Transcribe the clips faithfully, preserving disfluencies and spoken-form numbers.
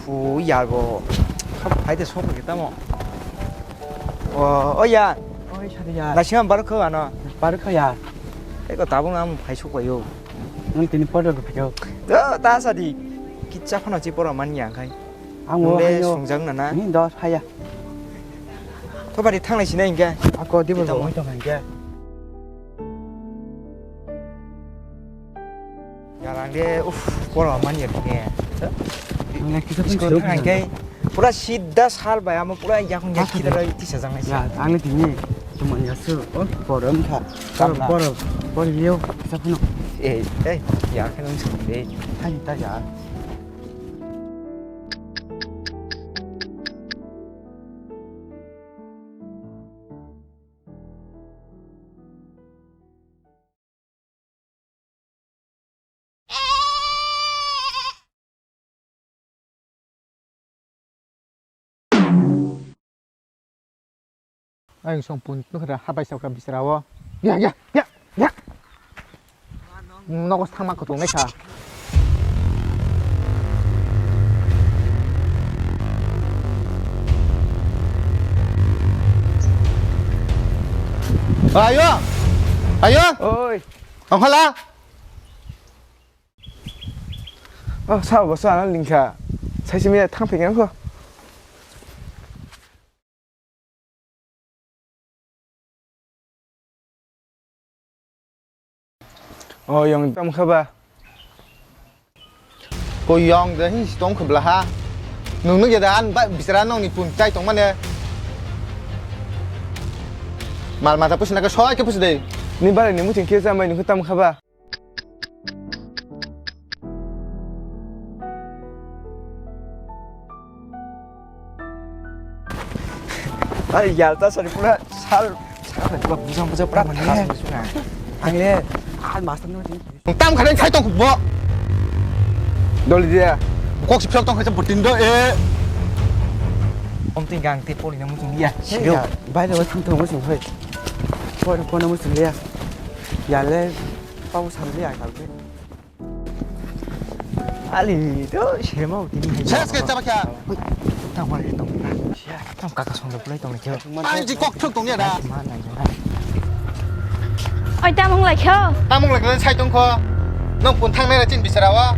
O yar bo. Kha phai de sok ke tamo. O, o yar. Oi, sadi yar. Naising ang barokho ano. Barokho yar. Eko tabung ang phai sok bayo. Nang tini porda ko phikau. Do, ta sadi. Kicha phano chi pora man ya khai. Ang o Nung le hayo. Sungjak na na. Ni dos haya. To bari thanglai sinai hingke. Ako di bo Kita bo mo. Oi to hingke. Yalang de, uff, pora man ya kine. Ang le kisa Iskon pun thang ke, pura sidda sal bai, amo pura yakung yak Ah, kita sadi. Rai tisa jang nai Ya, sa. Ang le tini, cuma ya su, oh, pora wngkha. Kam na. Pora, pora, pora yo, kisa pun. Eh, eh, ya kan nung sung de. Hai ta ya. Ayung song pun tu kata habai sokra bisra wo. Ya, ya, ya, ya. Nogo thangma kutung nai kha. Ayo! Ayo! Oi. Ongkhala? Oh, sao bo sao lingkha. Saisi mia thang phikang kho. Oh, yong tam kha ba. Ko yong de hin tong kha bla ha. Nung nung ya da an ba bisra nong ni pun chai tong mane. Mal mata pusi na ka soi ke pusi de. Ni bare ni muching ke sa mai nung tam kha ba. Ari yalta sari pura sal, sal pura bujang bujang pura Mane. Khas bujang. Ang le, ah, master no din. Tam khare sai tong bo. Doli dia. Kok si phok tong khacha butin do e. Om tin gang te poli na muchung ya. Hey, silo. Ya, bai lo thang thang muchung hoi. Pon pon muchung ya. Ya le. Pau sam le ya kal ke. Ali to sema utini hai. Ses ke chaba kya? Tang wal tong. Tang kaka song da pulai tong kyo. Ang ji kok thuk tong ya da. Ma nai na. Oi tamung lai kyo. Tamung lai sai tong kho. Nong pun thang nai ra chin bisara wa.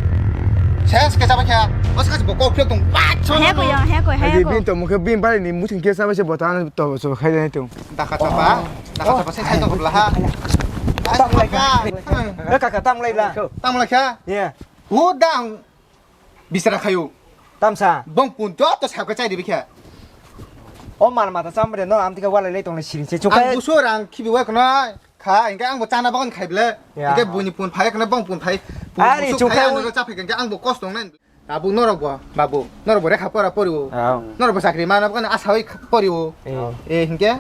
Ses ke chaba kya? Os ka bo kok thuk tong. He ko yang, he ko, he ko. Bin to mukhe bin bari ni muthing ke sama se botan to so khai nai tong. Dakha chapa, dakha chapa sai sai tong bla ha. Tam lai kha. Eh, kaka, tam lai la. Tam lai kha? Yeah. Hu dang bisra khayu. Tamsa. Bong pun to to sabka chai dibi kha. O mal mata cham re no, am tika wala lai tong le siring se chukai. Ang busu rang khibi wa kono kha, engke ang bo chana bagan khai ble. Yeah. Engke buni pun phai kono bong pun phai. Ari busu chukai khai ang ui. Cha phai engke ang bo kos tong nai. Tabuk norok bo, babu, norok bo rekha pora pori o. Norok bo chakri mana bwkha asa oi pori o. Eh, hinkhe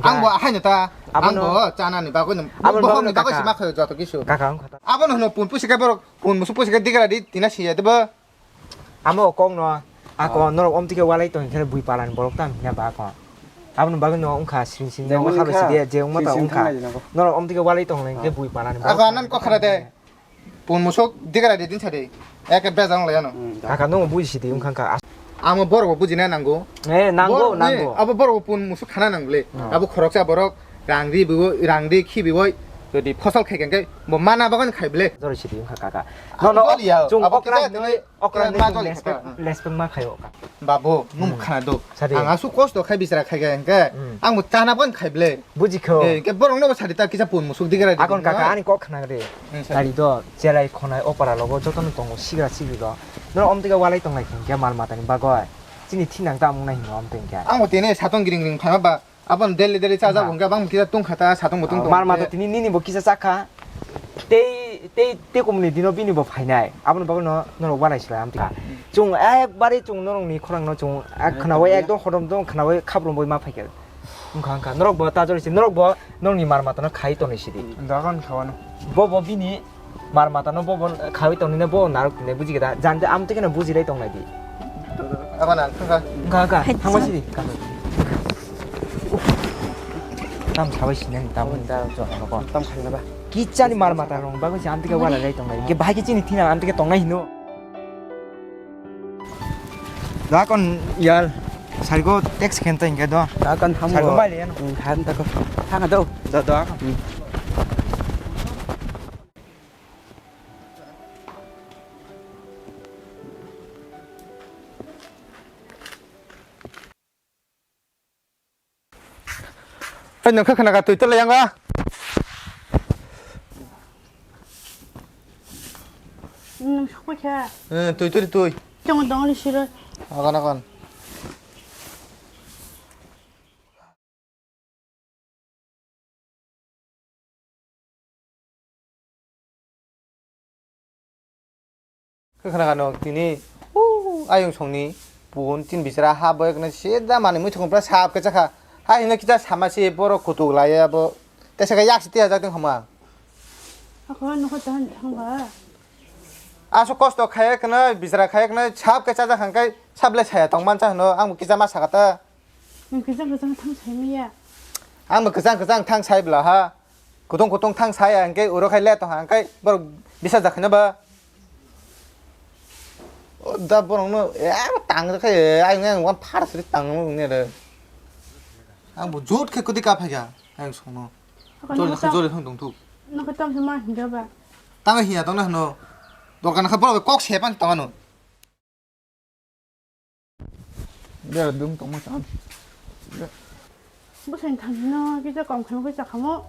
ang bo haino ta, ang bo chana ni bagwi no, bohok ni bagwi se ma khayo joto kisu. Kaka ang khata. Abo no hwno pun pusi khe borok, pun musu pusi khe digra di tina siya debo. Amo kong no, ako norok om tike walai tong khe bui palan borok tam hina ba ako. Abo no bagwi no wngkha sing sing no kha besi dia je wngma ta wngkha. Norok om tike walai tong le khe bui palan borok. Ako anan kokhra de. Pun musuk digra de din sadi. Eke bejang le ano. Kaka no buji sidi wngkha ka. Amo borok bo bujina nango. Eh, nango, nango. Abo borok bo pun musuk khana nang le. Abo khoroksa borok rang ri bibo, rang ri khi bibo. Jodi phosol khai khe bo mana bagan khai ble. Jori sidi wngkha kaka. No, no, chung okra hinoi, okra hinoi respect ma khayo ka. Babu, nung khana do. Ang asu kosto khai bisra khai ga engke. Ang bo chana bagan khai ble. Bujikho. Eh, ke borok no sadi ta kisa pun musuk digra di. Akon kaka ani kok khna de. Dari do cherai khonai opara logo joto no tongo sigra sigri do. No om tiga walai tong lai khe mal mata ni bagoi. Chini thinang ta amung nai hino om teng khe. Ang bo tene satong giring giring phai ba. Abon daily daily cha ja bo hwnkhe bang kisa tong kha ta satong bo tong tong. Mal mata tini nini bo kisa chakha. Tei tei tei kumni dino bini bo phainai. Abon bagoi no norok walai sila am teng. Chung ekbari chung norok ni khorang no chung khnawi ekdom hodom dong khnawi khabrum boi ma phaikhe. Wngkha, wngkha. Norok bo ta jori si, norok bo norokni mar matano khai tonwi sidi. Dogan khawano. Bo, bo bini mar matano bo, bo khawi tonwi bo narwk tini buji gada. Jang de am tike no buji lai tong lai di. Aba na, wngkha. Wngkha, wngkha. Hai, thangma sidi. Tam sabai sinani, tam. Tam khaina ba. Kichani mar mata rong bagwi se am tike wala lai tong lai. Ge bahai ke chini thina am tike tong lai hino. Dakon yal. Sargo text khen ta hingke do. Dakon ham Sargo go. Bai le yan. Hmm, ham tako. Thang do. Do do. Hmm. Hai, nung kha khna ka twi tole yang a? Nung sokpha kha? Eh, twi twi twi. Chong dong li siro. Akan akan. Khwkhwna kano tini, uh, ayung songni pun tin bisra ha boyakno sida manwi muithung pura sap khe chakha. Ha hino kisa sama se borok kutuk laiya bo. Tesa khe yak siti ajak tong hama. Ako nokho tahan thangba. Aso kosto khaya khno, bisra khaya khno, sap khe chajak hangkai sap le saya tong mancha hino, ang bo kisa ma sakata. Nung kwchang kwchang thang sai maya. Ang bo kwchang kwchang thang sai bla ha. Kutung kutung thang sai hingke uro khai le tong hangkai borok bisa jakhai na ba. O da borok no, eh, tang jakhai, eh, ayung ayung wan phar sri tang no ne re. Ang bo jot khe kudi ka phai ga, ayung song no. Ako jori nokho jori thang tong thu. Nokho tam sama hinga ba. Tang hiya tong na hno. Dokan kha borok kok se pan tong ano. Bera dum tongma cham. Bwsai thangno kisa kom khaima kisa khamo.